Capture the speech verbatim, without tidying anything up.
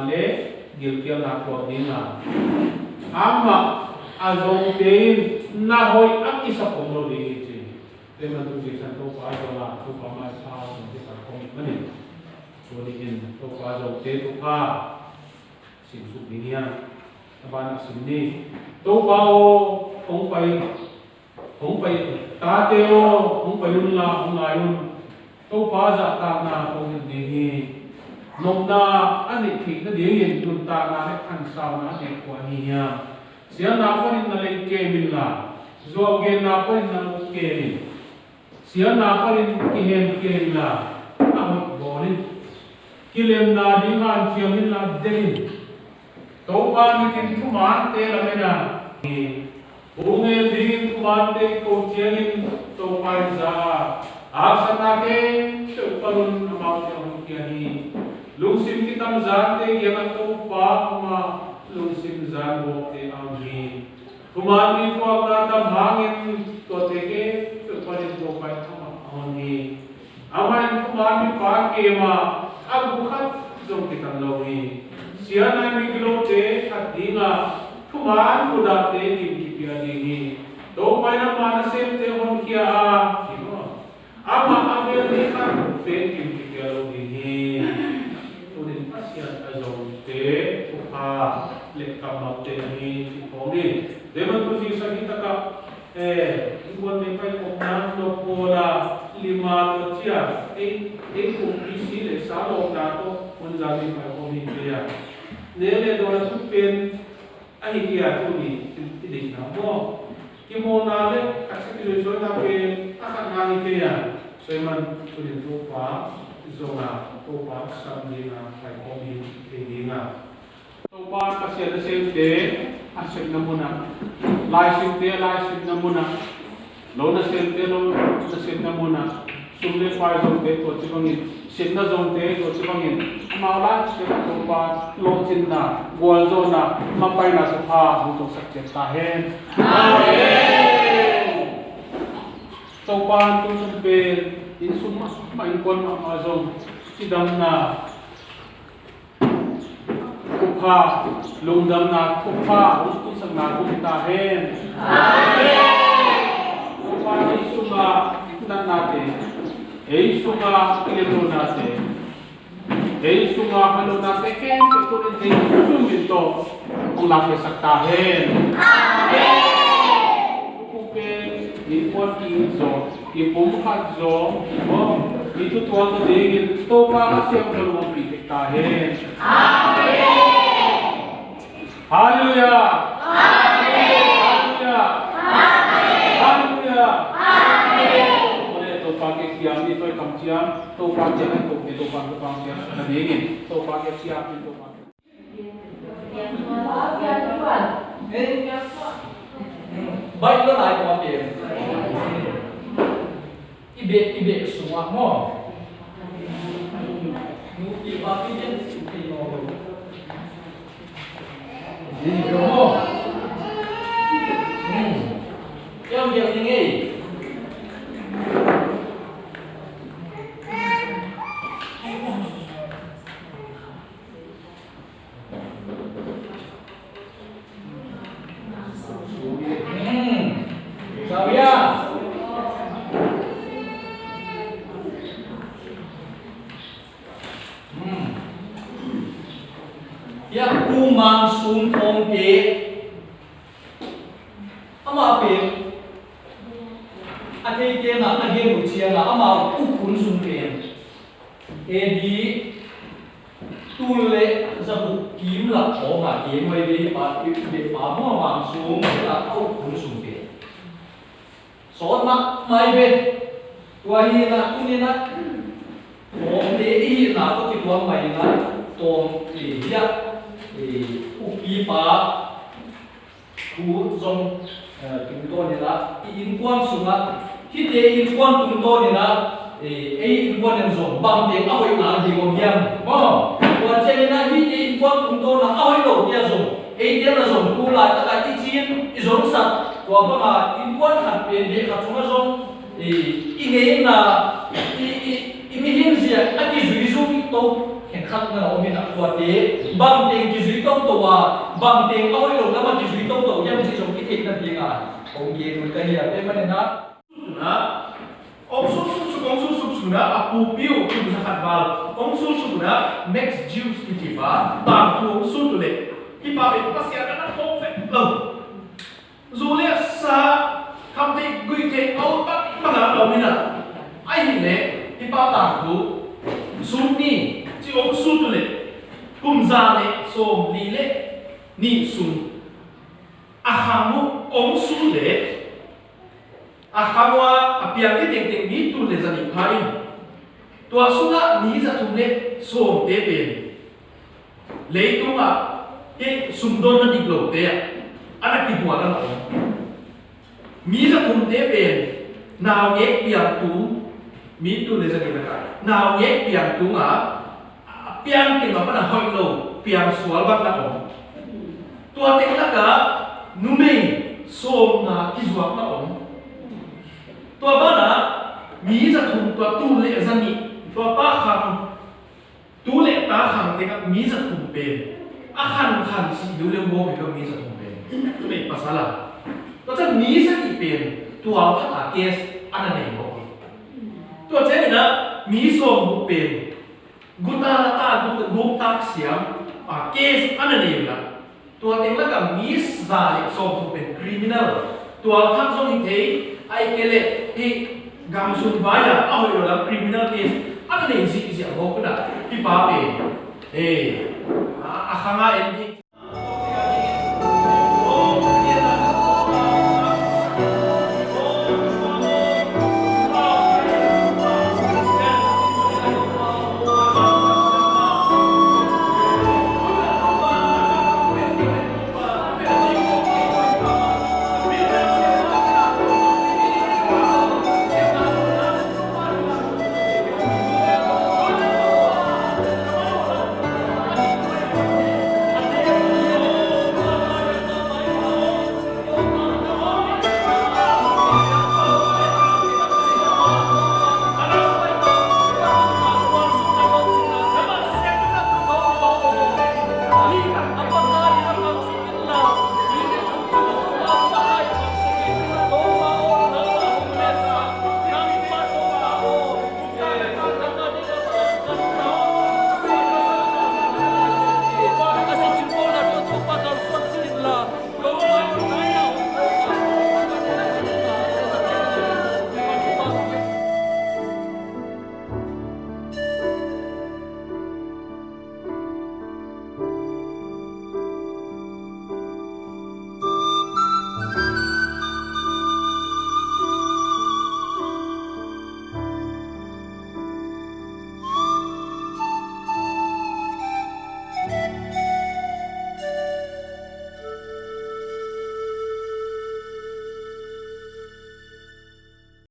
le gilkialna tuak ding a, amah a zongte in na hoih a kisap om lo ding hi ci. Tua ahih manin tu Jesu in Topa zong a, Topa maipha zong hi ta kong it manin, tuni in Topa zongte thupha simsuk ding hi hang. A ban a sim ni. Topa aw, hong pai, hong pai, tate aw, hong pai unla, hong ngai un. Topa zahtakna kong hilh ding hi. Nopna a neih theih nadingin nuntakna le khansauna a neih kua ahi hiam? Siatna panin na lei kem inla, zuaugenna panin na muk kem in. Siatna panin kihen kem inla, a hoih bawl in. Kilemna ding hanciam inla, deih in. Topa min in thumaante lamen a, thu ngen dingin thumaante i ko ciangin Topa in za a, haksatna khempeuh panun amaute hong pia hi. Lungsim kitamzante kiangah Topa a om a, lungsim zan gawpte a om hi. Thuman mi thuakna tam hangin tuate khempeuh panin Topa in amah a hon hi. Amah in thuman mipa kem a, a gu khat zong kitam lo hi. Siatna i migilote that dingah thuman mudahte gim kipia ding hi. Topa in ama nasemte honkhia a, hi maw? Amah a bel mi khat pen gim kipia lo ding hi. Tunin Pasian a zongte thupha le kammalte hi ci khawm ni. Tua ahih manin tu Jesu in hi takah, eh, innkuan mei pai khopna, nop bawl a, lim a, tua ciang ei, ei kumpi si le sa lawpna tawh hun zang mei pai khawm hi kei a. Neu le dawn a thuk pen ahi kei a, tuni i deihna maw? Kimawlna le taksa kizoizawina pen a khatna hi kei a. Tua ahih manin tunin Topa zong a, Topa sam ding a pai khawm hi kei ding a. Topa Pasian nasemte a sepna munah, laisimte a laisimna munah, lo nasemte lo nasemna munah, sum le pai zongte tua ci bangin, sepna zongte tua ci bangin, amau laisimte Topa lawhcinna, gualzawhna, mapaina thupha hong tungsak ciat ta hen. Amen. Topa in tu sung pen, inn sung mahmah, innkuan mahmah zong cidamna, thupha, lungdamna thupha hong tunsakna hong hi ta hen. Amen. Topa in ei sungah natnate, ei sungah kilemlohnate, ei sungah hoih lohnate khempeuh tunin Jesu min tawh hong lakkhiatsak ta hen. Amen. Pen i puan i zaw, i pumkhat zaw, maw, i tutuak nadingin Topa Pasian in hong pia tek ta hen. Amen. Halleluiah. Amen. Halleluiah. Amen. Halleluiah. Amen. Amen. Topa kiang ciam ni, tua kamciam, Topa kiang, Topa kiang ciam nadingin, Topa kiang ciam ni, Topa kiang. Baih lo lai tua pen. I beh, i beh sungah maw. Nupi papi ken supi no lo. Ni lo maw. Hmm. Kiam kiam ni ngei. Hmm. Sabiya. Hmm. Ya, Pu Mang Sum Phong te. Amah pen a theite na a gen uh ciangin amah uk hun sung pen. A D tul le za guk kim lak khawng a kei mai vei pa, i beh pa maw, Mang Sum lak a uk hun sung pen. Sawt mahmah hi ve. Tua hi in ah, tuni in ah, Tawngte i hihna tawh kituak mah in ah, Tawngte hi a, eh, ukpipa thu zong, eh, tungtawn in ah, i innkuan sungah, hihte innkuan tungtawn in ah, eh, ei innkuan in zong bangteng a hoihna ding om hiam? Maw, tua ciangin ah hihte innkuan tungtawn ah a hoih lote ah zong, eite in ah zong tu laitak ah i cih i zongsak, tua bangah innkuan khat pen beh khat sungah zong, i, i ngeina, i, i, i mihing zia a kizui zong i to khen Thakna om in a kuate bangteng kizui toto a, bangteng a hoih lo lamah kizui toto hiam cih zong i theihna dingah hong gen un ka hi a, tua ahih manin ah, hong sulsuk, hong sulsuk sun ah a pupi uh kum za khat val hong sulsuk un ah Max Jules kici pa tangthu hong sut uh leh, hih pa pen Pasian a na phawk vet lo. Zu le sa, kham thei guih thei a ut bang bang a om in ah, ahih leh hih pa tangthu sut ni ci hong sut uh leh, kum za le sawmli le nih sung a khang uh hong sut leh, a khang uh a a piang khia tengteng mi tul le za nih pha in, tua sungah mi za thum le sawmte pen leitungah hih sumdawn na dik lote ah a na kibuan a na om. Mi za thumte pen naungek piang tung, mi tul le za nih lakah naungek piang tungah a piang kei mah bana hoih lo piang sual bang na om. Tua teng lakah numei sawmnga kizuak na om. Tua banah mi za thum, tua tul le za nih, tua pa khang, tu le ta khang tengah mi za thum pen a khan khan si deuh le mawk hi lo, mi za thum pen numei pasal a. Tua ciang mi za nih pen tualthak a case a na nei mawk hi. Tua ciangin ah mi sawmguk pen guta la ta, guk, guk tak siam a case a na nei uh la. Tua teng lakah mi za le sawmthum pen criminal, tualthak zong hi thei, ahih kei leh hih gamsung vai-a a hoih lo lam criminal case a na nei zihziah mawk uh na, hih pa pen, eh, a, a khang a en ding